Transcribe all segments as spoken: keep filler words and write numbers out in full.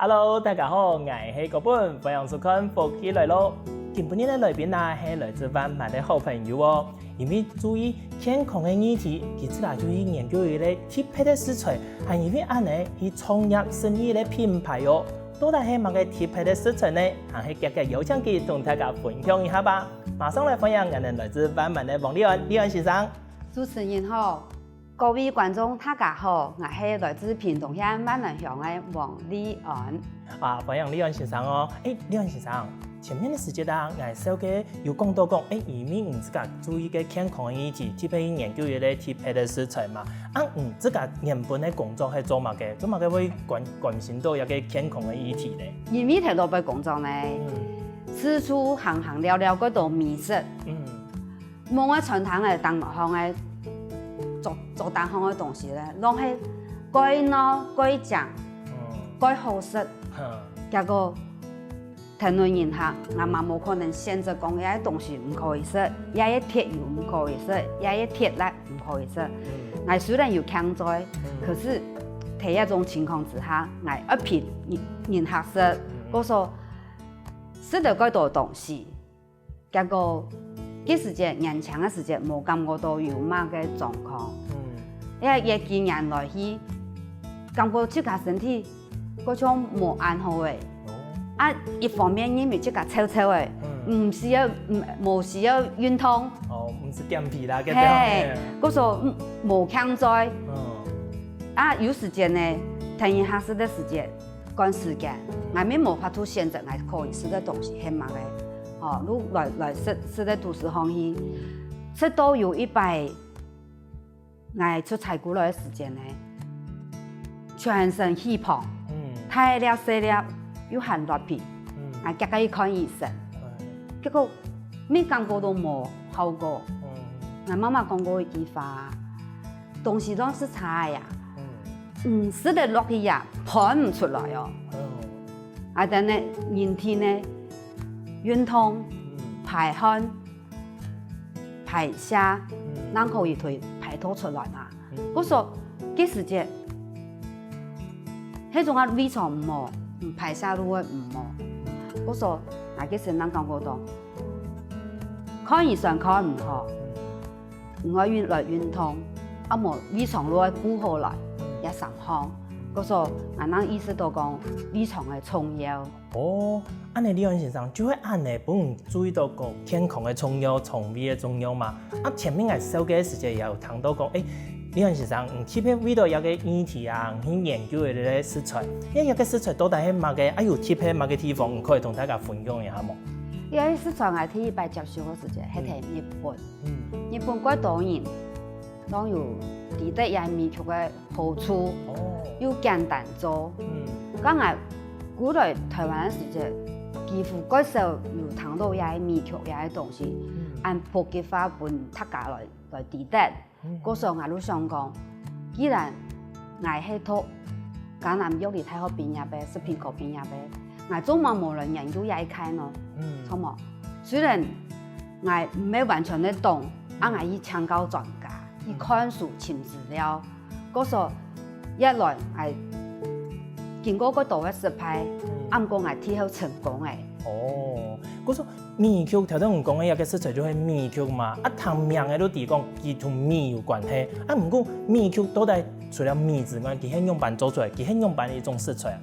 Hello，大家好，𠊎係國本，歡迎收看《福氣來了》。今晡日个來賓啊，係來自萬巒个好朋友哦。因為注意健康个議題，佢自家就去研究一個特別个食材，還因為恁呢去創業成立一個品牌哦。到底係麼个特別个食材呢？還係遽遽邀請佢同大家分享一下吧。馬上來歡迎𠊎等來自萬巒个王立安，立安先生。主持人好， 各位觀眾，大家好，𠊎係來自屏東縣萬巒鄉个王立安。啊，歡迎立安先生哦。欸，立安先生，前面个時節啊，𠊎紹介有講到講，欸，因為你自家注意个健康个議題，特別去研究一個特別个食材嘛。啊，你自家原本个工作係做麼个？做麼个會關，關心到這個健康个議題呢？因為頭擺个工作呢，嗯。四處行行尞尞，蓋多美食。嗯。 無个餐廳个當項个桌，桌頂項个東西咧，攏係蓋鬧、蓋靚、嗯。蓋好食。嗯。結果，跈等人客，𠊎嘛無可能限制講，這個東西毋可以食，這個鐵油毋可以食，這個鐵蠟毋可以食。嗯。𠊎雖然有健在，嗯。可是在這種情況之下，𠊎愛分人，人客食，嗯。故所食到蓋多東西。 結果，該時節年輕个時節，無感覺到有麼个狀況。嗯。這，這幾年來去，感覺自家身體，好像無恁好欸。哦。啊，一方面因為自家瘦瘦欸，嗯。毋需要，毋，無需要運動。哦，毋使減肥啦，該嘿，種。故所，嗯，無健在。嗯。啊，有時節呢，跈人客食个時節， 趕時間，𠊎乜無法度選擇𠊎可以食个東西係麼个，吼，就來，來食，食个肚屎項去。直到有一擺，𠊎出差歸來个時節呢，全身起泡，嗯。大粒細粒，又還脫皮，嗯。𠊎遽遽去看醫生。嗯。結果，乜感覺都無效果。嗯。𠊎媽媽講過一句話， 東西亂食差个呀，嗯。嗯，食得落去呀，排毋出來哦。嗯。啊，但呢，人體呢，運動，嗯。排汗、排泄，嗯。正可以對排毒出來嘛。嗯。故所，該時節，該種啊胃腸毋好，嗯，排泄就會毋好。故所，𠊎該時正感覺到，看醫生看毋好，嗯。 毋愛運，來運動，啊無胃腸就愛顧好來，這三項。故所，𠊎正意識到講胃腸个重要。哦，恁呢，立安先生，就係恁呢，分你注意到講健康个重要，腸胃个重要嘛。啊，前面𠊎紹介个時節也有談到講，欸，立安先生，你特別為著這個議題啊，你去研究个這個食材，該這個食材到底係麼个？啊，有特別麼个地方，你可以同大家分享一下無？這個食材𠊎第一擺接觸个時節，係在日本。 嗯。日本蓋多人，攏有知得這味曲个好處，哦。又簡單做。嗯。該𠊎歸來臺灣个時節，幾乎蓋少有聽到這味曲這東西，嗯。恁普及化分大家來，來知得。嗯。故所𠊎就想講，既然𠊎係讀嘉南藥理大學畢業个，食品科畢業个， 𠊎做麼無來研究這一塊呢？嗯。著無？雖然𠊎毋係完全个懂，啊，𠊎去請教專家，去看書、尋資料，故所一來𠊎經過蓋多个失敗，嗯。啊，毋過𠊎最後成功欸。哦，故所味曲頭先你講个這個食材就係味曲嘛，啊，聽名仔就知講佢同味有關係。啊，毋過味曲到底除了味之外，佢係仰般做出來？佢係仰般一種食材啊？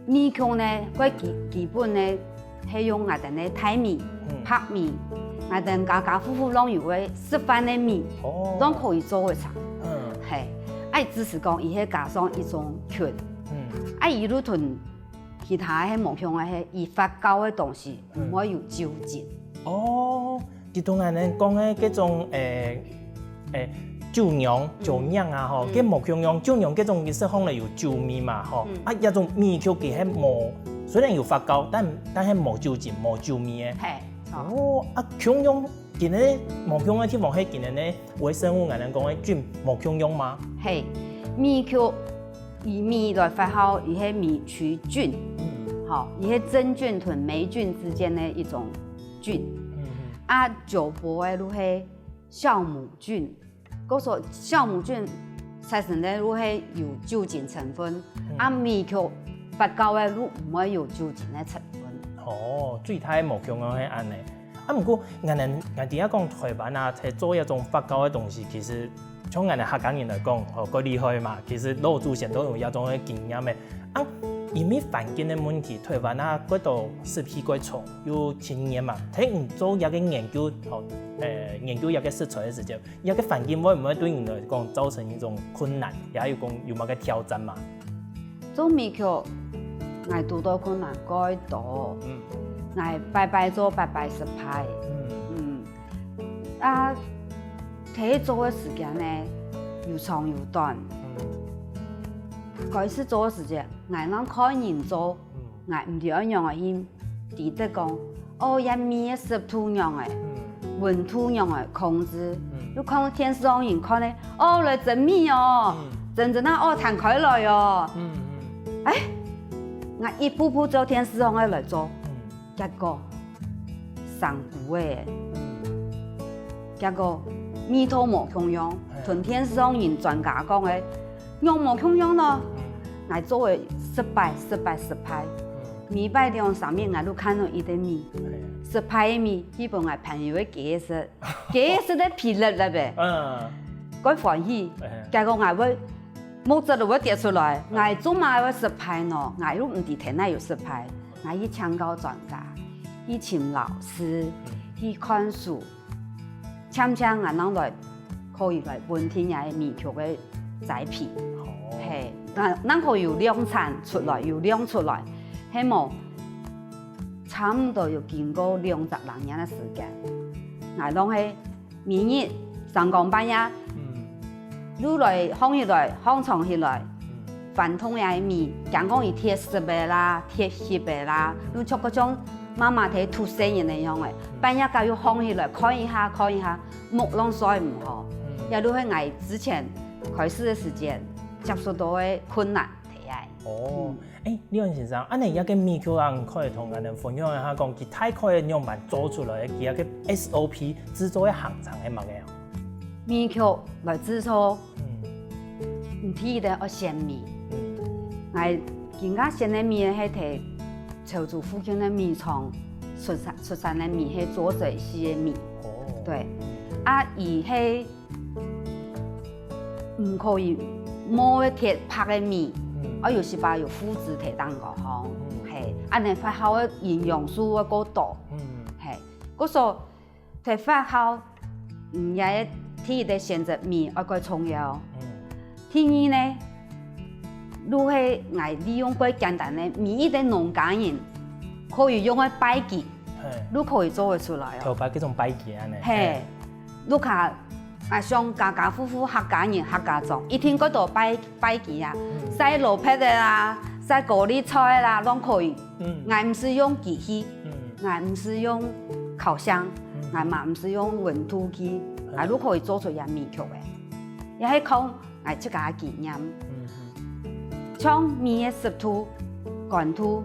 味曲呢，蓋基，基本呢，係用𠊎兜个大米、嗯。白米，𠊎兜家家戶戶攏有个食飯个米，哦。攏可以做个菜。嗯。係，啊，只係講佢係加上一種菌。嗯。啊，佢就同其他个係無共个係，佢發酵个東西，嗯。毋會有酒精。哦。 佢同𠊎兜講个該種，欸，欸，酒釀，酒釀啊吼，嗯。該無共樣，酒釀該種佢係放了有酒味嘛吼，嗯。啊，這種味曲佢係無，雖然有發酵，但，但係無酒精、無酒味个。係，著。哦，啊，共樣，佢个無共樣个地方係佢个微生物，𠊎兜講个菌無共樣嘛？係，味曲，以味來發酵，佢係味曲菌，嗯。吼，佢係真菌同黴菌之間个一種 菌。嗯，嗯。啊，酒粕个就係酵母菌，故所酵母菌產生个就係有酒精成分，嗯。啊，味曲發酵个就毋會有酒精个成分。哦，最大个無共樣係恁呢。啊，毋過，𠊎等，𠊎等這下講臺灣啊，在做這種發酵个東西，其實像𠊎等客家人來講，吼，蓋厲害嘛。其實老祖先都有這種个經驗个。啊，因為環境个問題，臺灣啊，蓋多濕氣蓋重，又清熱嘛。在你做這个研究，吼，呃，研究這个食材个時節，這个環境會毋會對你來講造成一種困難，也有講有麼个挑戰嘛？做米曲，𠊎堵到困難蓋多。嗯。𠊎擺擺做，擺擺失敗。嗯。嗯。啊，第一做个時間呢，有長有短。嗯。開始做个時間，𠊎正看人做，嗯。𠊎毋知愛仰仔去知得講，哦，這米个濕度仰仔，嗯。溫度仰仔控制。嗯。又看電視上人看呢，哦，來蒸米哦，嗯。蒸蒸啊，哦，攤開來哦。嗯，嗯。哎，𠊎一步步照電視上个來做，嗯。結果生菇个，嗯。結果味道無共樣，嘿。同電視上人專家講个，仰無共樣呢？嗯。𠊎做个失敗，失敗，失敗。嗯。每擺兩三日，𠊎就看到一垤米，嘿。失敗个米，去分𠊎朋友个雞食，雞食个皮粒粒个，嗯。蓋歡喜。嘿。結果𠊎會，目汁就會跌出來。嗯。𠊎做麼个會失敗呢？𠊎又毋知天哪有失敗。𠊎去請教專家，去尋老師，嗯。去看書， 漸漸𠊎正來可以來穩定這米曲个栽培。哦。嘿，𠊎正可以有量產出來，嗯。有量出來，係無？差毋多有經過兩隻零年个時間，𠊎攏係每日三更半夜，嗯。又來放起來，放長起來，嗯。 翻動這米，驚講佢忒濕个啦，忒濕个啦，又像該種媽媽在渡細人个樣仔，半夜間又䟘起來看一下，看一下，目攏睡毋好。嗯。這就係𠊎之前開始个時節接觸到个困難題仔。哦，嗯。欸，李安先生，恁呢這个米曲啊，你可以同𠊎等分享一下，講佢大概係仰般做出來个，佢个S O P製作个行程係麼个啊？米曲來製作，嗯。你第一个愛選米。嗯。𠊎今下選个米係在潮州附近个米廠出產，出產个米係濁水溪个米。哦。對。啊，佢係毋可以磨个忒白个米，嗯。啊，有時吧有麩質在當中吼。嗯。嘿，恁呢發酵个營養素會過多。嗯。嘿，故所 在發酵，嗯，這个第一个選擇米愛蓋重要。嗯。第二呢，就係𠊎利用蓋簡單个，每一个農家人可以用个稗稷，嘿。就可以做得出來哦。頭擺該種稗稷恁呢。嘿，嘿。就較，啊，像家家戶戶客家人、客家庄，一定蓋多稗，稗稷啊，嗯。曬蘿蔔个啦，曬高麗菜啦，攏可以。嗯。𠊎毋使用機器。嗯。 𠊎毋使用烤箱，嗯。𠊎嘛毋使用溫度計，嗯。𠊎就可以做出這米曲个。也係靠𠊎自家个經驗。嗯哼。像米个濕度、乾度、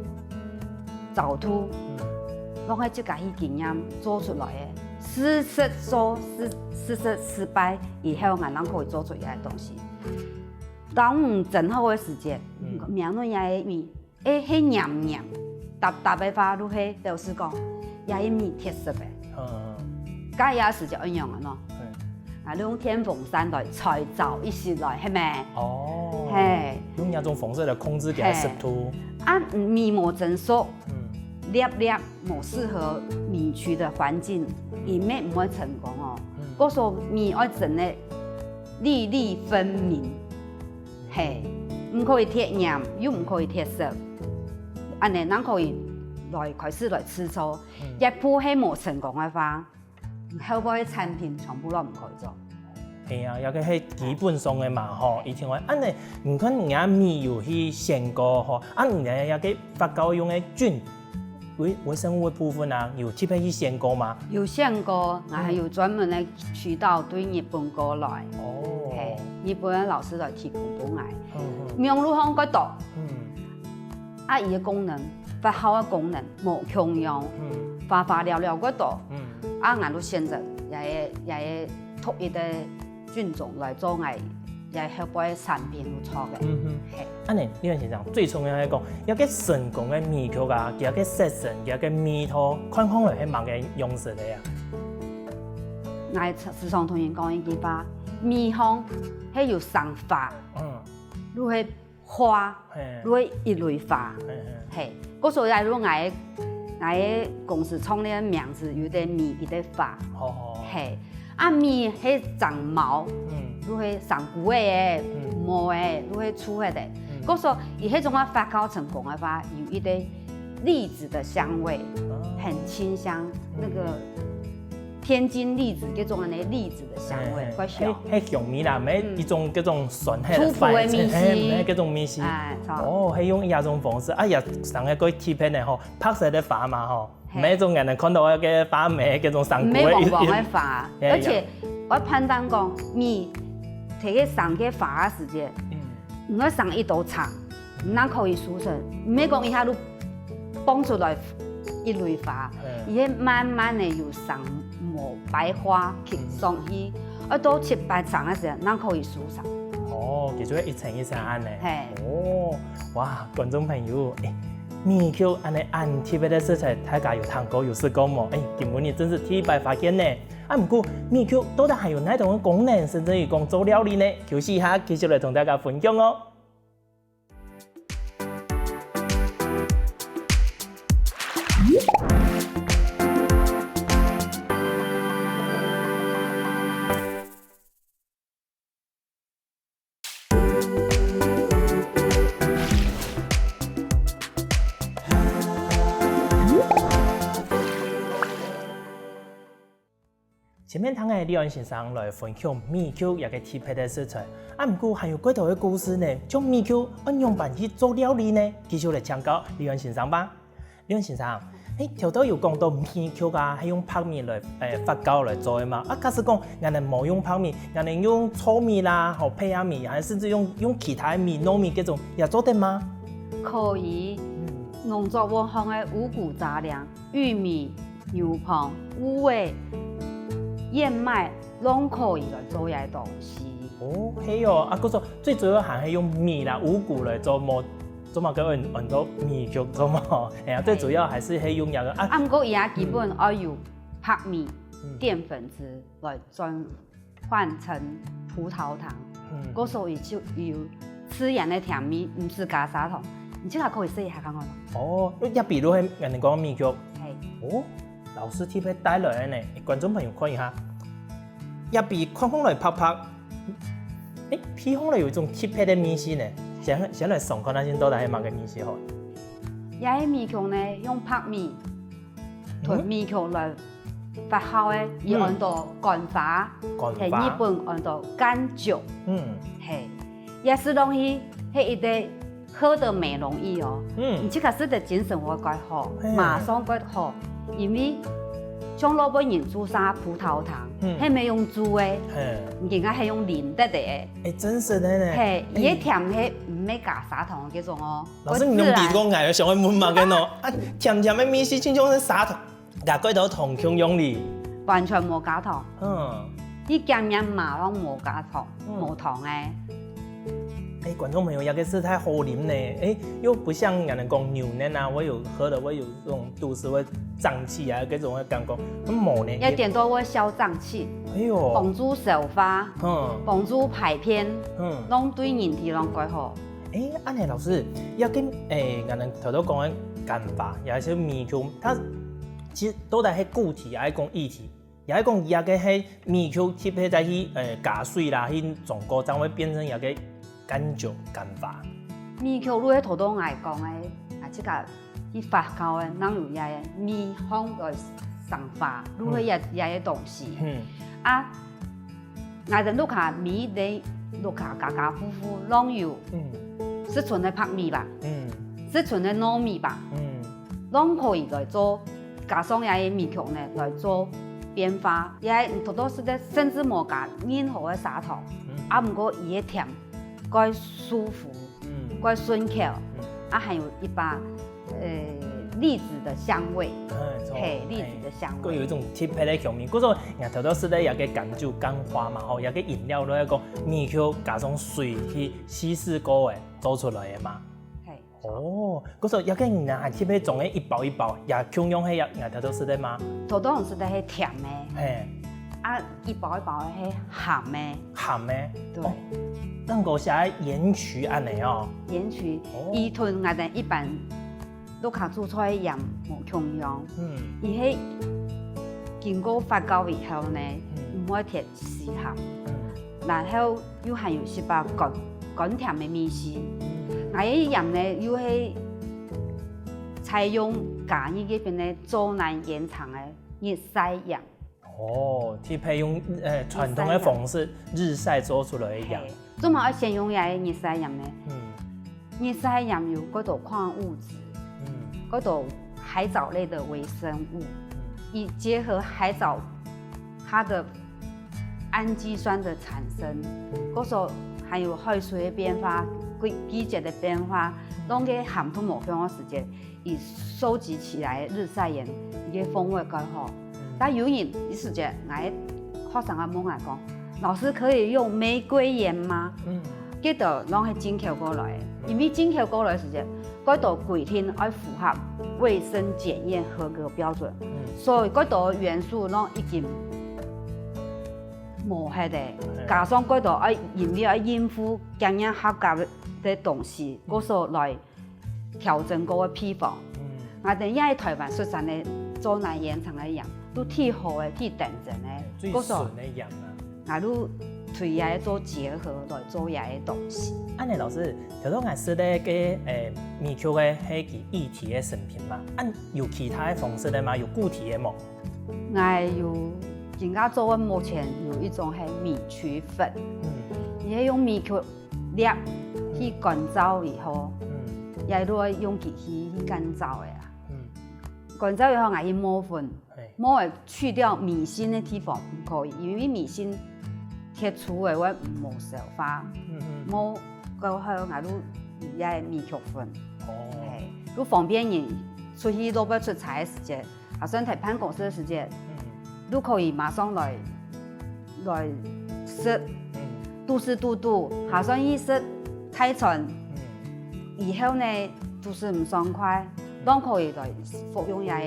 燥度，嗯。攏係自家去經驗做出來个。試食做，試，試食失敗以後，𠊎正可以做出這个東西。當毋蒸好个時節，嗯。明仔日个米 欸，係黏黏、搭搭个話，就係表示講，這一米忒濕个。嗯，嗯。該這時節愛仰仔呢？嗯。啊，你用電風扇來吹燥一息來，係無？哦。嘿。用這種方式來控制佢个濕度。嘿。啊，米無蒸熟，嗯。粒粒無適合米曲个環境，嗯。佢乜毋會成功哦。嗯。故所米愛蒸个粒粒分明。 嘿，毋可以忒黏，又毋可以忒濕，恁呢正可以來開始來製作。嗯。一步係無成功个話，後背个產品全部都毋可以做。係啊，這个係基本上个嘛吼，一定愛恁呢。你看人家米有去選過吼，啊，人家這个發酵用个菌， 微，微生物个部分啊，有特別去選過嗎？有選過，嗯。𠊎還有專門个渠道對日本過來。哦。嘿，日本个老師來提供分𠊎。嗯，嗯。網路項蓋多。嗯。啊，佢个功能，發酵个功能無共樣。嗯。花花了了蓋多。嗯。啊，𠊎就選擇這个，這个獨一个 菌種來做𠊎 也後背產品有著个。嗯哼。嘿。恁呢，李先生，最重要係講，一個成功个米曲啊，佢个色澤，佢个味道，看起來係麼个樣式个啊？𠊎時常同人講一句話，米香係有生花，嗯。就係花，嘿。就係一蕊花。嘿，嘿。嘿，故所以就𠊎，𠊎个公司創立个名字有一個米，一個花。哦。嘿，啊，米係生毛，嗯。就係生菇个，嗯。毛个，就係粗个。嗯。故所以，佢這種个發酵成功个話，有一個栗子个香味，哦。很清香，嗯。那個天津栗子，這種个栗子个香味，嘿，嘿。較香。嘿，嘿，香味啦，無，嗯。一種，這種酸，嘿，粗葡个味緒。嘿，嘿，這種味緒。哎，著。哦，係用這種方式，哎呀，生个較特別呢吼，白色个花嘛吼，嘿。無種人看到个花，無這種生菇个。無黃黃个花，嘿，而且𠊎判斷講，你摕个生个花个時節，嗯。你愛生一道長， 你正可以收成，毋係講一下就蹦出來一蕊花，嗯。佢係慢慢个有生毛白花起上去，嗯。愛到七八層个時候，正可以收成。哦，佢就會一層一層恁呢。嘿。哦，哇，觀眾朋友，欸，米曲恁呢恁特別个食材，大家有聽過有食過無？欸，今晡日真係第一擺發現呢。啊，毋過米曲到底還有哪種个功能，甚至於講做料理呢？休息一下，繼續來同大家分享哦。 前面聽个李安先生來分享米曲這個特別个食材，啊，毋過還有幾多个故事呢？像米曲愛仰般去做料理呢？繼續來請教李安先生吧。李安先生，欸，頭頭有講到米曲啊，係用白米來，欸，發酵來做个嘛。啊，假使講，𠊎等無用白米，𠊎等用糙米啦，吼，胚芽米，還甚至用，用其他个米、糯米這種，也做得嗎？可以，嗯。農作物項个五穀雜糧， 玉米、牛蒡、烏米、燕麥，攏可以來做這東西。哦，係哦，啊，故所最主要還係用米啦、五穀來做，無，做麼个安，安到米曲做麼？哎呀，最主要還係係用這個啊。啊，毋過佢也基本愛有白米、嗯。澱粉質來轉 換成葡萄糖，嗯。故所以就有自然个甜味，毋使加砂糖。你這下可以試一下看看咯。哦，這比如係人家講米曲。嘿。哦，老師特別帶來个呢，欸，觀眾朋友看一下，這比看起來白白，欸，鼻起來有一種特別个味緒呢。先，先來嚐看下先到底係麼个味緒好。這个米曲呢，用白米 同米曲來發酵个，佢安到乾花，乾花。係日本安到柑橘。嗯。嘿，這食落去係一個喝的美容液哦。嗯。你自家食得精神會蓋好，嘿。馬上蓋好，因為像老輩人注射葡萄糖，嗯。係無用注个，嘿。人家係用啉得个。欸，真實个呢。嘿，欸。佢个甜係毋係加砂糖个這種哦。 老師，你用鼻講，𠊎想愛問麼个呢？啊，甜甜个味緒，親像係砂糖，加幾多糖共樣哩。完全無加糖。嗯。佢驚人馬上無加糖，嗯。無糖个。欸，觀眾朋友，這個實在好啉呢。欸，又不像人家講牛奶啊，𠊎有喝了，𠊎有這種肚屎會脹氣啊，這種个感覺，很無呢。也顛倒會消脹氣，哎喲。幫助消化，嗯。幫助排便，嗯。攏對人體攏蓋好。 欸，恁呢老師，這個，欸，𠊎等頭頭講个乾花，也係米曲，佢其實到底係固體，還係講液體？也係講這個係米曲，特別再去，欸，加水啦，去撞過，正會變成這個柑橘乾花。米曲就係頭頭𠊎講个，啊，這個 去發酵个，正有這个米香來生花，就係這，這个東西。嗯。啊，𠊎等屋下米咧，屋下家家戶戶攏有，嗯。食存个白米吧，嗯。食存个糯米吧，嗯。攏可以來做，加上這个米曲呢，來做變化。這个你多多食个，甚至無加任何个砂糖，嗯。啊，毋過佢个甜，蓋舒服。 嗯。蓋順口，嗯。啊，還有一把，呃，栗子的香味。哎，著，嘿，栗子的香味。哎，佢有一種特別个香味。故所，𠊎頭頭食个這个柑酒柑花嘛，吼，這个飲料都係講，米酒加上水去稀釋過个，做出來个嘛。嘿。哦，故所這个呢，還特別裝个一包一包，也共樣係這，𠊎頭頭食个嘛。頭頭食个係甜个。嘿。啊，一包一包个係鹹个。鹹个。對。哦，正過寫个鹽曲恁呢哦。鹽曲，哦。佢同𠊎等一般 屋下煮菜个鹽無共樣。嗯。佢係經過發酵以後呢，嗯。毋會忒死鹹。嗯。然後又還有一息仔甘，甘甜个味緒。嗯。𠊎个鹽呢，又係採用嘉義這邊个左南鹽場个日曬鹽。 哦，特別用，呃，傳統个方式日曬做出來个鹽。嘿，做麼个愛選用這个日曬鹽呢？嗯。日曬鹽有蓋多礦物質，嗯。蓋多海藻類的微生物，嗯。以結合海藻它的氨基酸的產生，嗯。故所還有海水个變化、季，季節个變化，嗯。當該鹹度無共个時節， 佢收集起來日曬鹽，佢个風味蓋好。嗯。但有人，有時節，𠊎學生啊問𠊎講：「老師，可以用玫瑰鹽嗎？」嗯。該兜攏係進口過來个，嗯。因為進口過來个時節，蓋多規定愛符合衛生檢驗合格標準，嗯。所以蓋多元素攏已經無忒个，嗯。加上蓋多愛，因為愛應付檢驗合格个東西，嗯。故所來 調整過个配方。嗯。𠊎等這个臺灣出產个左南鹽場个鹽，都最好个、最頂真个，最純个鹽啊。故所，𠊎都推這个做結合來做這个東西。恁呢，老師，頭先𠊎食个該，欸，米曲个係佢液體个成品嘛，恁有其他个方式个嗎？有固體个無？𠊎有，今下做个目前有一種係米曲粉，嗯。佢係用米曲 粒去乾燥以後，嗯。也都愛用機器去乾燥个啊。嗯。乾燥以後，𠊎去磨粉，嘿。磨粉去掉米心个地方毋可以，因為米心忒粗个會無消化。嗯嗯。磨過後，𠊎就用這个米曲粉。哦。嘿，就方便人出去外背出差个時節， 啊，算在辦公室个時節，嗯。都可以馬上來，來食，嗯。堵食堵堵，嗯。啊，算去食大餐。嗯。以後呢，肚屎毋爽快，嗯。都可以來服用這个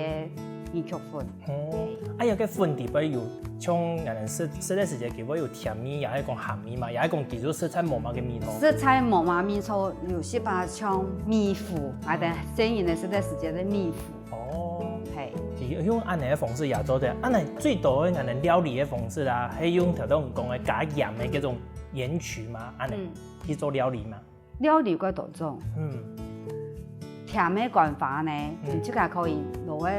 米曲粉。哦，啊，這个粉底背有，像𠊎等食，食个時節，佢會有甜味，也係講鹹味嘛，也係講其實實在無麼个味道。實在無麼个味道，有些吧像米糊，啊，等嗯。細人仔食个時節个米糊。 哦。嘿。係用恁呢个方式也做得，恁呢最多个恁呢料理个方式啊，係用頭先講个加鹽个這種鹽曲嘛，恁呢嗯。去做料理嘛。料理蓋多種。嗯。甜个乾花呢，嗯。你自家可以落个，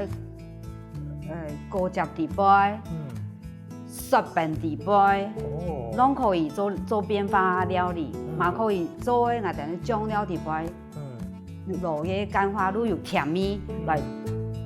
呃，果汁底背，嗯。雪冰底背，哦。攏可以做，做變化料理，嗯。嘛可以做个𠊎等醬料底背。 嗯。落个乾花露有甜味來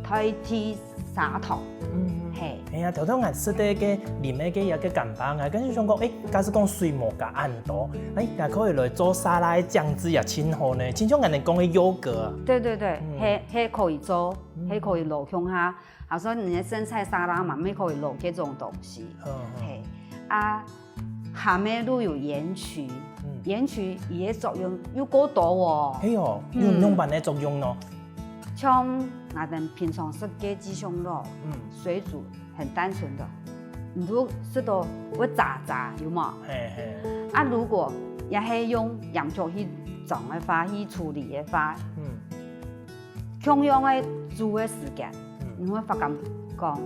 代替砂糖。嗯。嘿。哎呀，頭頭𠊎食个該啉个該一个乾花，𠊎跟你想講，欸，假使講水無加恁多，欸，𠊎可以來做沙拉个醬汁也真好呢，親像𠊎等講个優格啊。對對對，嗯。係，係可以做，嗯。係可以落共下。啊，所以你个生菜沙拉嘛，也可以落這種東西。嗯，嗯。嘿，啊， 鹹个都有鹽曲，嗯。鹽曲佢个作用又過多哦。係哦，嗯。有仰般个作用呢？像𠊎等平常食个雞胸肉，嗯。水煮很單純的，你都食到會渣渣，有無？嘿，嘿。啊，如果也係用鹽曲去裝个話，去處理个話，嗯。 共樣个煮个時間，嗯。你會發覺講，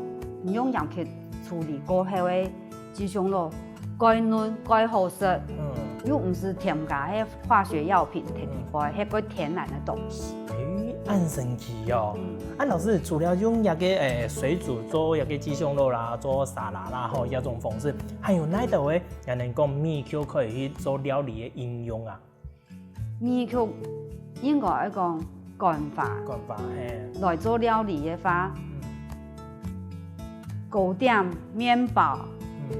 你用鹽曲處理過後个雞胸肉，蓋嫩蓋好食，嗯。又毋使添加該化學藥品在裡背，嗯。係蓋天然个東西。欸，恁神奇哦！嗯。啊，老師，除了用這个，欸，水煮做這个雞胸肉啦，做沙拉啦，吼，這種方式，還有哪兜个，人講米曲可以去做料理个應用啊？ 米曲應該愛講乾花，乾花，嘿。來做料理个話，嗯。糕點、麵包，嗯。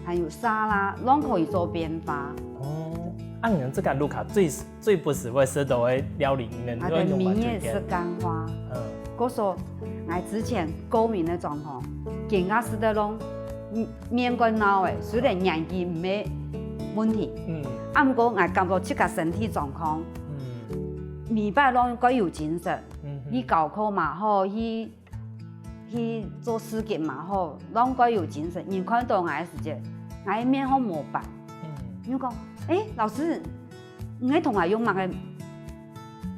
還有沙拉，攏可以做變化。哦，啊，你等自家屋下最，最不時會食到个料理，你等啊，對，會用麼个最多？明月食乾花，嗯。故所，𠊎之前過敏个狀況，今下試著攏面乾鬧个，雖然年紀毋係問題，嗯，啊毋過𠊎感覺自家身體狀況，嗯，每擺攏蓋有精神，嗯哼，去教課嘛好，去去做事業嘛好，攏蓋有精神。人看著𠊎个時節，𠊎个面好無白。嗯，又講，誒，老師，你个同學用麼个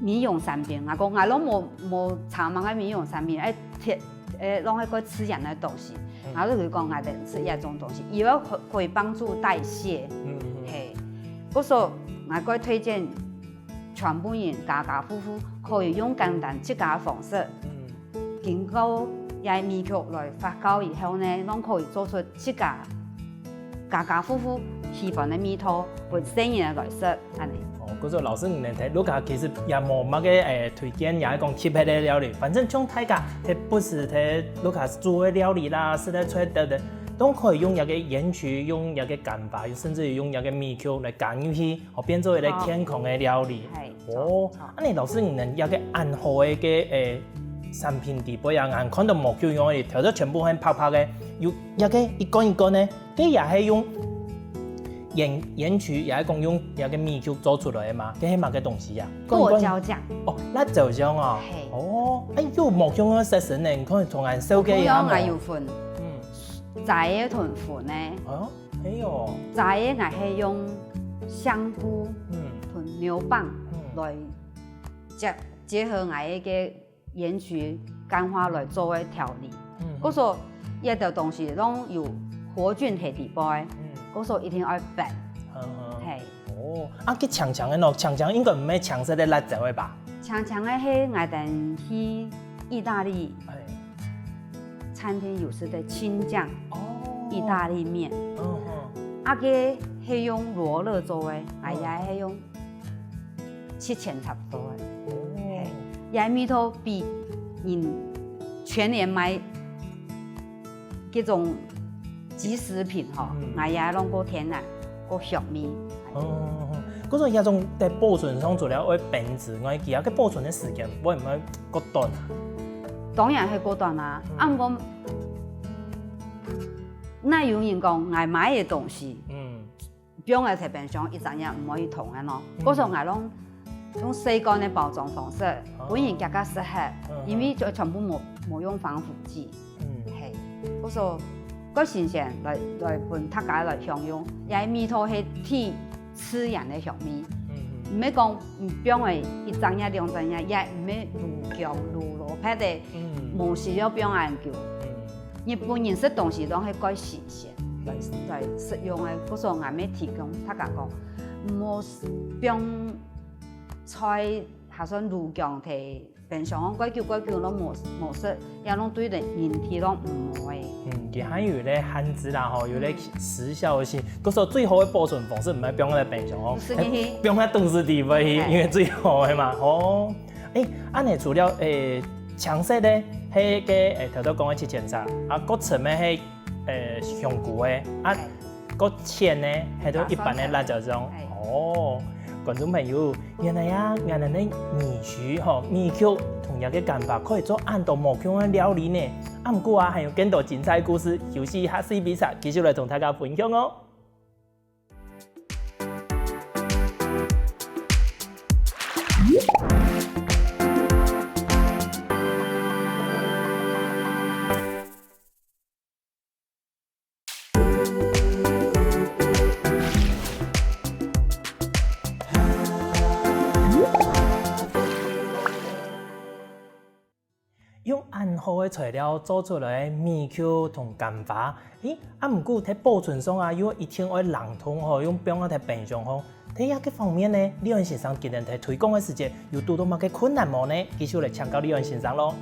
美容產品？𠊎講，𠊎攏無無搽麼个美容產品，愛貼誒，攏係蓋自然个東西。嗯，然後佢講，𠊎等食這種東西，佢會可以幫助代謝。嗯嗯，嘿，故所𠊎蓋推薦全部人家家戶戶可以用簡單自家个方式，嗯，經過這味覺來發酵以後呢，攏可以做出自家家家戶戶喜歡个味道，分細人仔來食，恁呢。哦，故所老師，你等在屋下其實也無麼个誒推薦，也係講特別个料理，反正像大家在不時在屋下煮个料理啦，食个菜等等，都可以用這个菸曲，用這个乾花，甚至於用這个味覺來加入去，哦，變做一個健康个料理。係，哦，著，著。恁呢老師，你等這个恁好个个誒產品底背啊，𠊎看著無共樣个，頭先全部很白白个，有這个一罐一罐个，這也係用菸菸曲，也係講用這个味覺做出來个嘛？這係麼个東西啊？剁椒醬。哦，辣椒醬哦。嘿。哦，哎喲，無共樣个色澤呢，你看同𠊎手个一下無？無共樣啊，有分。嗯。齋个同葷个。哦。 哎喲，齋个𠊎係用香菇，嗯，同牛蒡，嗯，來結結合𠊎个菸曲乾花來做个調理。嗯，故所這兜東西攏有活菌在底背，嗯，故所一定愛煏。嗯嗯，嘿。哦，啊，佢青青个喏，青青應該毋係青色个辣椒个吧？青青个係𠊎等去義大利，哎， 餐廳有時个青醬，哦，義大利麵。嗯哼，啊个係用羅勒做个，哎呀，係用七層差不多个。哦，嘿，也味道比人全聯買這種即食品吼，嗯，哎呀，攏過天然，過香味。哦，故所這種在保存上除了愛煏之外，其他个保存个時間會毋會過短啊？當然係過短啊，嗯，啊毋過 哪有人講𠊎買个東西，嗯，放在冰箱一隻月毋會去動个喏。嗯，故所𠊎攏用細罐个包裝方式，哦，分人家家食个，嗯，因為就全部無無用防腐劑。嗯，嘿，故所蓋新鮮來來分大家來享用，這味道係最自然个香味。嗯嗯，毋係講你放个一隻月兩隻月，也毋係滷薑滷蘿蔔个，嗯，無需要放恁久。嗯， 日本人食東西攏係蓋新鮮來來食用个，故所𠊎乜提供大家講，毋好放菜，還算滷薑在冰箱蓋久蓋久攏無無食，也攏對人人體攏毋好个。嗯，佢還有一個限制啦吼，有一個時效性，故所最好个保存方式毋係放在冰箱哦，食進去，放在凍食裡背去，嘿，因為最好个嘛，哦。 誒，恁呢除了誒青色个，係个誒頭頭講个七層塔，啊，各層个係誒香菇个，啊，各淺个係都一般个辣椒醬。哦，觀眾朋友，原來啊，𠊎等个米曲吼，米曲同這个乾花可以做恁多無共个料理呢。啊，毋過啊，還有更多精彩故事，休息一下，四比賽繼續來同大家分享哦。 用恁好个材料做出來个米曲同乾花，誒，啊毋過在保存上啊，又一定愛冷凍吼，用放啊在冰箱吼。在這个方面呢，李安先生今日在推廣个時節，有堵到麼个困難無呢？繼續來請教李安先生咯。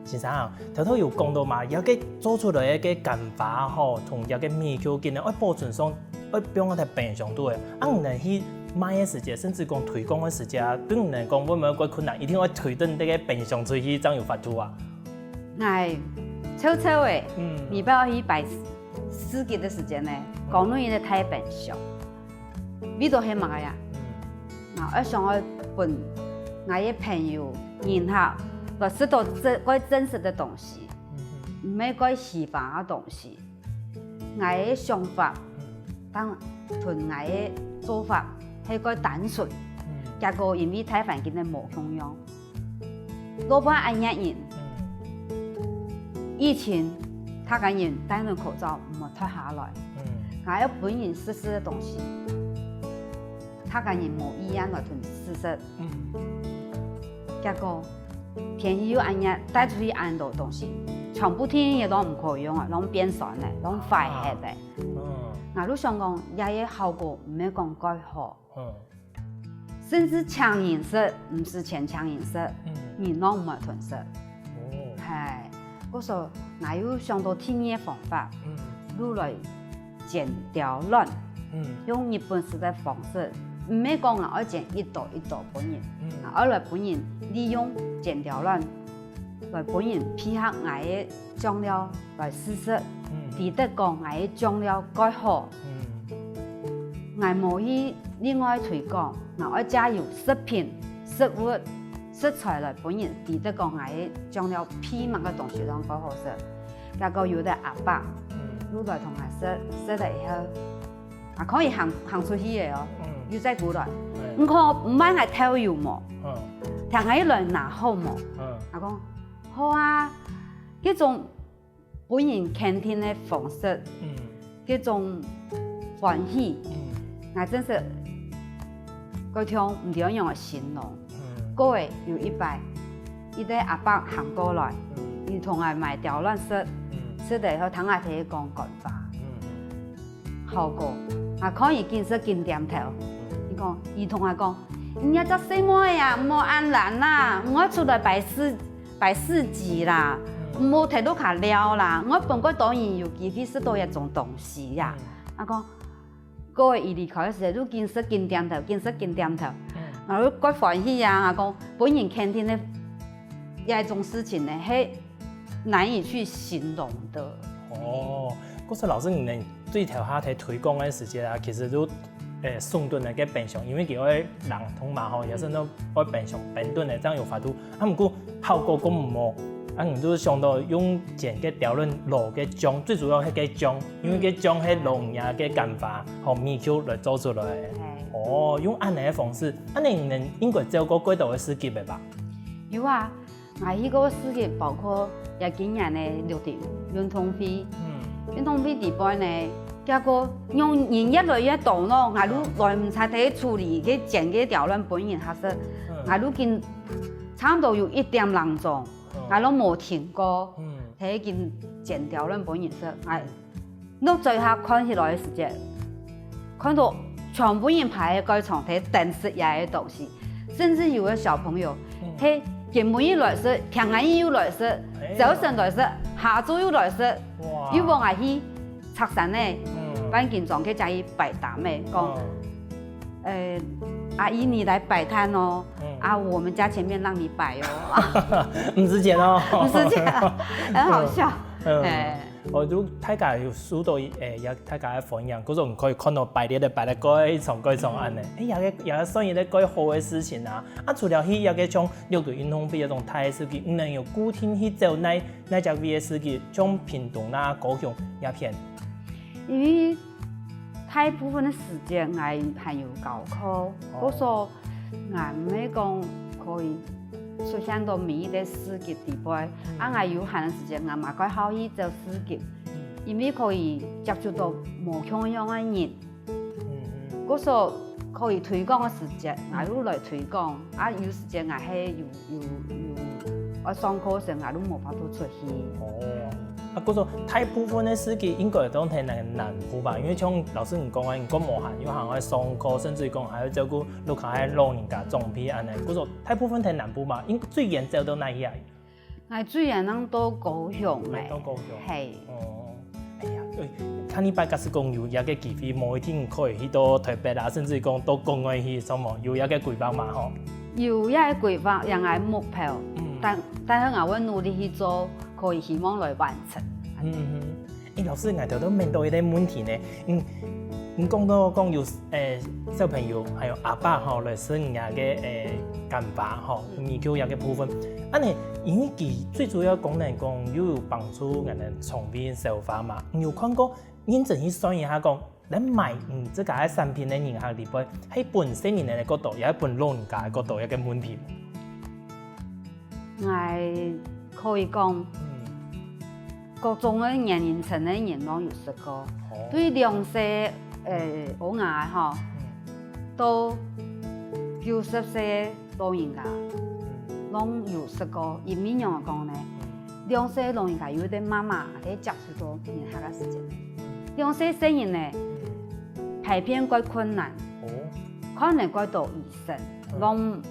先生啊，頭頭有講到嘛，這个做出來个乾花吼，同這个米曲今日愛保存上 愛放在冰箱肚个，啊，你等去賣个時節，甚至講推廣个時節啊，對你等講會毋會較困難？一定愛推等這个冰箱出去，正有法度啊？𠊎臭臭个，嗯，你不要去擺市集个時間呢，講到你个大冰箱，味道係麼个呀？嗯，啊，愛想愛分𠊎个朋友、人客來食到真，蓋真實个東西，毋係蓋虛華个東西。𠊎个想法，當同𠊎个做法係蓋單純，結果因為大環境个無共樣，老闆恁熱人，疫情，大家人戴等口罩，毋好脫下來，𠊎愛分人試試个東西，大家人無意願來同試食。 結果天氣又恁熱，帶出去恁多東西，全部天氣都毋可用啊，攏變酸了，攏壞忒了。𠊎就想講，這个效果毋係講蓋好，甚至請人食，毋使錢請人食，人攏毋會同食。係，故所𠊎又想到第二个方法，就來 煎鳥卵，用日本式个方式，毋係講𠊎愛煎一道一道分人，𠊎愛來分人利用煎鳥卵，來分人配合𠊎个醬料來試食，知得講𠊎个醬料蓋好。𠊎無去另外推廣，𠊎愛藉由食品、食物、食材來分人知得講𠊎个醬料配麼个東西上蓋好食。結果有个阿伯，就來同𠊎食，食了以後，啊，可以行，行出去个哦，又再過來。毋過毋問𠊎豆油無，聽𠊎一來拿好無，𠊎講好啊，這種分人肯定个方式，這種歡喜，𠊎真係蓋像毋知愛仰般形容。 過仔有一擺，一個阿伯行過來，佢同𠊎買鳥卵食，食了以後聽𠊎在該講官話。好過，𠊎看佢緊食緊點頭。佢講，佢同𠊎講：「你這隻細妹仔啊，毋好恁懶啦，毋好出來擺市，擺市集啦，毋好在屋下尞啦，𠊎分較多人有機會食到這種東西呀。」𠊎講， 過仔佢離開个時節，就緊食緊點頭，緊食緊點頭。𠊎就蓋歡喜啊！𠊎講，分人肯定个這種事情呢，係難以去形容的。哦，故所老師，你呢，最頭下在推廣个時節啊，其實就，誒，送到該个冰箱，因為佢愛冷凍嘛吼，也係愛冰箱冰凍个，正有法度 啊，毋過效果較毋好。啊，你就想到用煎个鳥卵落个醬，最主要係个醬，因為个醬係落你个間房，吼，米酒來做出來。哦，用恁樣个方式，恁樣你應該走過幾多个市集个吧？有啊，𠊎去過市集，包括也今年个六堆運動會。運動會底背呢，結果用人越來越多咯，𠊎都來毋及在處理个煎个鳥卵分人客食，𠊎都緊 差毋多有一點零鐘，𠊎都無停過，在該煎鳥卵分人食。𠊎落嘴下看起來个時節，看到全部人排在該場在等食這个東西，甚至有个小朋友，係今晡日來食，聽日又來食，朝晨來食，下晝又來食，又往下去。 赤山呢，半斤裝个加一百擔个，講：「呃，阿姨，你來擺攤哦，啊，我們家前面讓你擺哦。」毋使錢哦。毋使錢啊，很好笑。哎，哦，就大家有收到，誒，也大家个歡迎，故所你可以看到排列个排列，各一場各一場恁樣。誒，也个也算一個蓋好个事情啊。啊，除了去這個像六堆運動會這種大个市集，你能有固定去走哪 哪隻位个市集，像屏東啦、高雄這片？因為大部分个時間𠊎還有教課，故所𠊎毋係講可以出現到每一個市集底背。啊，𠊎有閒个時間，𠊎嘛蓋好去走市集，因為可以接觸到無共樣个人。 故所可以推廣个時節，𠊎就來推廣；啊，有時節𠊎係有有有愛上課時，𠊎就無法度出去。哦，啊，故所大部分个市集應該都在南南部吧？因為像老師你講个，你講無閒，又還愛上課，甚至於講還愛照顧屋下个老人家、長輩恁樣。故所大部分在南部嘛，應最遠走到哪位啊？ 𠊎最遠能到高雄咧。到高雄。係。哦，哎呀，對，下禮拜假使講有這個機會，無一定可以去到台北啊，甚至講到國外去，什麼有這個規劃嘛吼？有這個規劃，有這個目標，但但係𠊎會努力去做，可以希望來完成。嗯哼。 誒，老師，𠊎頭先問到一個問題呢，嗯，你講到講有誒小朋友，還有阿爸吼來食你个誒粄條吼，米糕這個部分，恁呢因為佢最主要功能講又有幫助𠊎等腸胃消化嘛。你有看過認真去算一下講，來買你這個產品个人客裡背，係分細人仔个角度，也係分老人家个角度，一個問題。 𠊎可以講，嗯各種个年齡層个人攏有食過。哦對兩歲，呃，嬰兒吼，嗯到九十歲老人家，嗯攏有食過。因為仰仔講呢？嗯兩歲老人家有一個媽媽，佢接觸到人客个時節，嗯兩歲細人呢，嗯排便較困難，哦可能較多醫生，嗯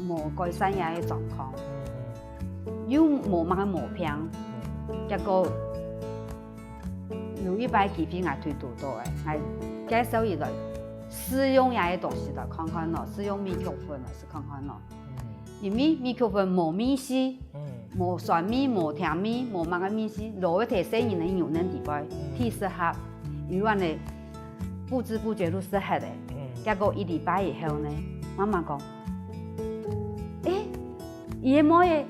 攏無改善佢个狀況，嗯又無麼个毛病，嗯結果有一擺機會𠊎推倒到个，𠊎介紹佢來試用佢个東西來看看咯，試用米曲粉來試看看咯。嗯因為米曲粉無味緒，嗯無酸味、無甜味、無麼个味緒，落去細人个牛奶裡背，嗯忒適合，有恁呢不知不覺就食忒了。嗯結果一禮拜以後呢，媽媽講：「欸，佢个妹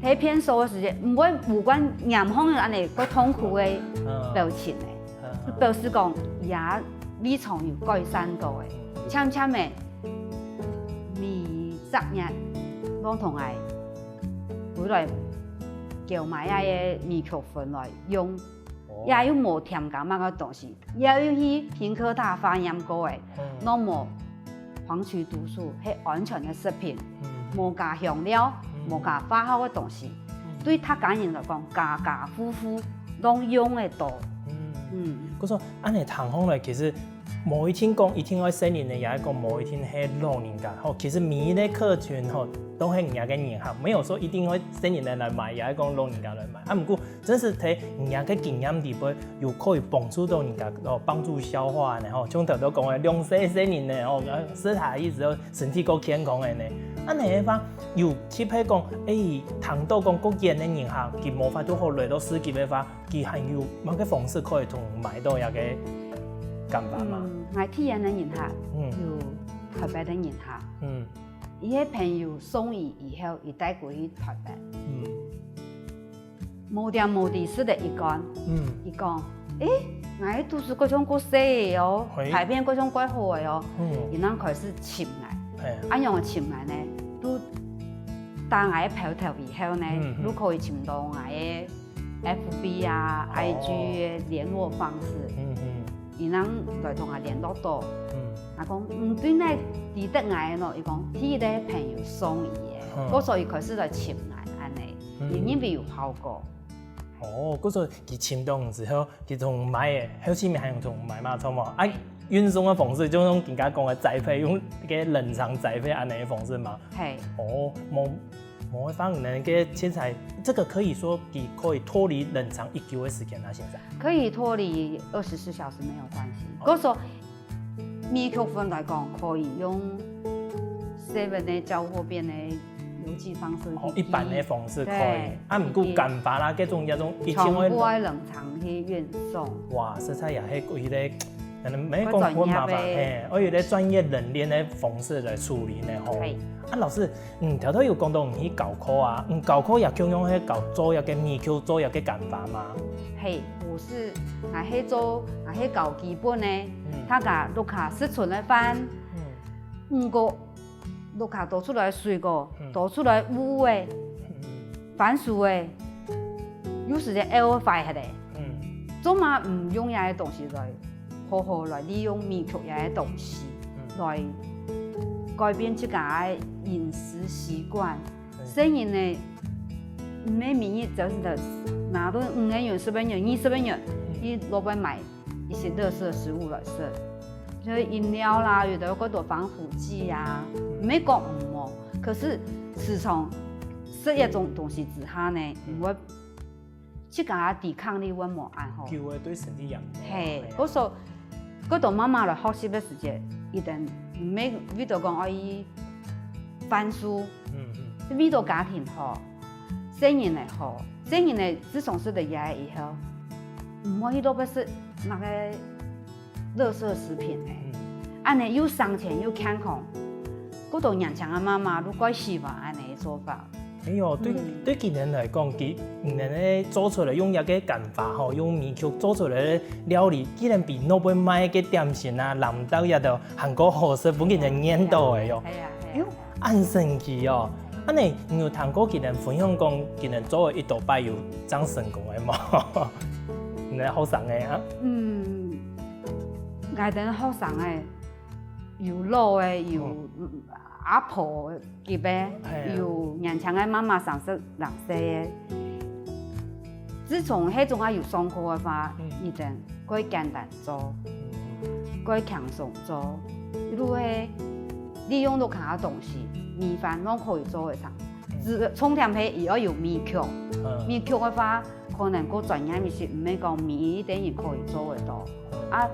仔，佢便所个時節，毋會無關眼紅个恁呢，較痛苦个嗯表情呢。」嗯表示講，佢个胃腸有改善到个，漸漸个，每隻月，攏同𠊎回來購買个米曲粉來用。 哦也有無添加麼个東西，也有去品客大發現過个，嗯攏無黃曲毒素，係安全个食品，嗯無加香料，嗯無加化學个東西。嗯對客家人來講，家家戶戶攏用得到。嗯。嗯，故所恁呢聽下來，其實無一定講一定愛細人仔，也係講無一定係老人家吼。其實每一個客群吼，都係你个人客，沒有說一定愛細人仔來買，也係講老人家來買。啊，毋過真係在你个經驗裡背，有可以幫助到人家，哦，幫助消化呢吼。像頭先講个，兩歲細人仔吼，食下去之後，身體較健康个呢。恁呢个話，有特別講，欸，聽到講較遠个人客，佢無法度好來到市區个話， 佢還有麼个方式可以同買到這個減肥嘛？嗯，𠊎體驗个人客，嗯有台北个人客，嗯佢个朋友送佢以後，佢帶過去台北，嗯無點無滴食了一罐，嗯佢講：「欸，𠊎个肚屎好像較細个哦，嘿排便好像較好个哦。」嗯佢正開始尋𠊎。嘿恁樣个尋𠊎呢，就打𠊎个標頭以後呢，嗯嗯就可以尋到𠊎个FB啊、哦 IG个聯絡方式，嗯嗯佢正來同𠊎聯絡到。嗯𠊎講：「嗯，對哪知得𠊎个呢？」佢講：「係一個朋友送佢个。」嗯故所佢開始來尋𠊎恁呢，嗯佢認為有效果。哦，故所佢尋到你之後，佢同買个，後續面還有同買嘛，著無？啊，運送个方式就用人家講个宅配，用該冷藏宅配恁呢个方式嘛。嘿，哦，無無會發現个現在，這個可以說佢可以脫離冷藏已久个時間啊，先生。可以脫離二十四小時沒有關係。故所米曲粉來講，可以用seven个交貨便个郵寄方式去哦，寄一般个方式可以對。啊，毋過減肥啦，這種這種一定會全部愛冷藏去運送。哇，實在也係有一個，可能沒講過麻煩，較專業的嘿，我有一個專業冷鏈个方式來處理呢，吼。嘿。啊，老師，嗯，頭頭有講到你去教課啊，嗯，教課也共樣係教做一個米曲，做一個減肥嘛。嘿，毋係，𠊎係做，𠊎係教基本个，嗯大家屋下食剩个飯，嗯毋過屋下多出來水果嗯，多出來芋仔，嗯番薯仔，有時節枵壞忒个。嗯做麼毋用這個東西來好好來利用米曲這個東西，嗯來改變自家个飲食習慣。嗯細人仔，毋係每日朝晨拿到五個銀、十個銀、二十個銀，嗯去路邊買一些垃圾食物來食，像飲料啦，有个較多防腐劑啊，毋係講毋好，可是時常食這種東西之下呢，會自家抵抗力會無恁好。久了對身體也毋好。嘿哎呀，故所，較多媽媽來學習个時節，一定毋係為著講愛去翻書，嗯嗯為著家庭好，細人仔好，細人仔自從食了這個以後，毋會去落去食麼个垃圾食品个。嗯恁呢又省錢又健康。較多年輕个媽媽都較喜歡恁呢个做法。哎喲，對，嗯。對佢等來講，佢，佢等个做出來用這个乾花吼，用米曲做出來个料理，竟然比外背賣个點心啊、藍豆這兜還過好食，分佢等念到个喲。係啊，係啊。哎喲，恁神奇哦！恁呢，你有聽過佢等分享講，佢等做个一道粄有正成功个無？你等後生个啊？嗯，𠊎等後生个，有老个，有，嗯。 阿婆級个，係啊。有年輕个媽媽三十零歲个。自從該種啊有上課个話，嗯。佢等過簡單做，嗯。過輕鬆做。例如係利用屋下个東西，米飯攏可以做得成。嗯。只，重點係佢愛有米曲。嗯。米曲个話，可能過專業一些，毋係講每一個人可以做得到。嗯。啊，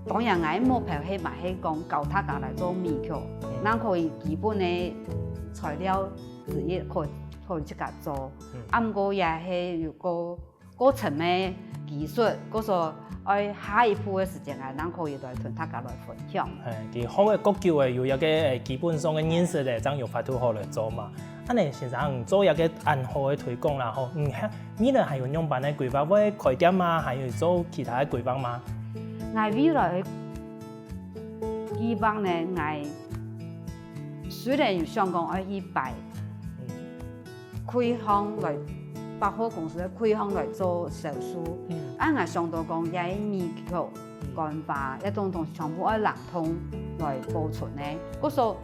當然，𠊎目標係嘛係講教大家來做米曲，嗯。正可以基本个材料之一可，可以自家做。嗯。啊，毋過也係有個過程个技術，故所愛下一步个時間啊，正可以來同大家來分享。哎，佢學个較久个，有一個，哎，基本上个認識个，正有法度好來做嘛。恁呢，先生，做一個恁好个推廣啦，吼，嗯，未來還有仰般个規劃，會開店啊，還有做其他个規劃嗎？ 𠊎未來个計劃呢，𠊎雖然有想講愛去擺櫃項來，百貨公司个櫃項來做銷售，嗯。啊，𠊎想到講，這米曲、嗯。乾花，這種東西全部愛冷凍來保存个。故所，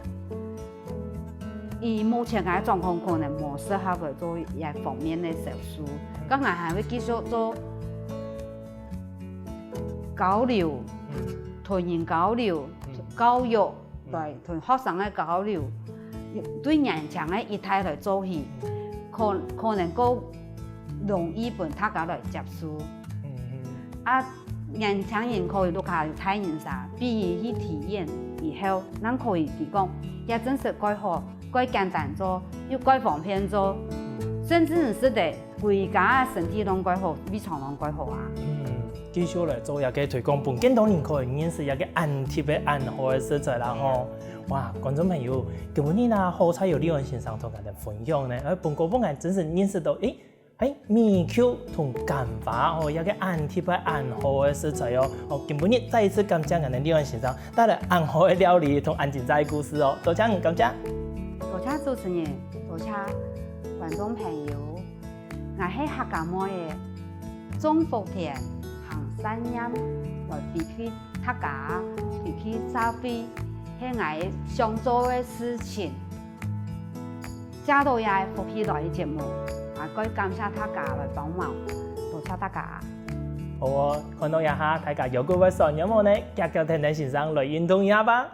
以目前个狀況，可能無適合來做這方面个銷售。嗯。該𠊎還會繼續做 交流，嗯。同人交流，嗯。教育，嗯。來同學生个交流，對年輕个一代來做起，嗯。可，可能較容易分大家來接受。嗯，嗯。啊，年輕人可以落下有大人儕，比如去體驗以後，正可以提供，這真實蓋好，蓋簡單做，又蓋方便做，嗯。甚至係食得 歸家个身體攏蓋好，胃腸攏蓋好啊。嗯，繼續來做這個推廣，分更多人可以認識這個恁特別、恁好个食材啦吼。哇，觀眾朋友，今晡日啊，好彩有李安先生同𠊎兜分享呢，哎，分𠊎，分𠊎真實認識到，誒，哎，米曲同乾花哦，這個恁特別、恁好个食材哦。哦，今晡日再一次感謝𠊎兜李安先生帶來恁好个料理同恁精彩个故事哦，多謝你，感謝。多謝主持人，多謝觀眾朋友。 𠊎係客家妹仔，種福田，行善念，來回饋大家，回饋社會，係𠊎想做个事情。借著這福氣來个節目，啊，蓋感謝大家來幫忙，多謝大家。好哦，看到這下，大家又過會想仰般呢？遽遽跈等先生來運動一下吧。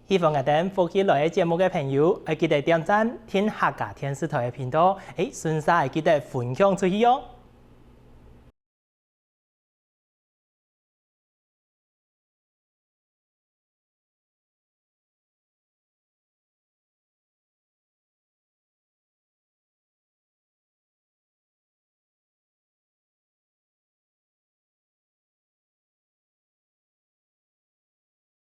喜歡𠊎兜福氣來个節目个朋友，愛記得點讚、訂客家電視台个頻道，誒，順續愛記得分享出去哦。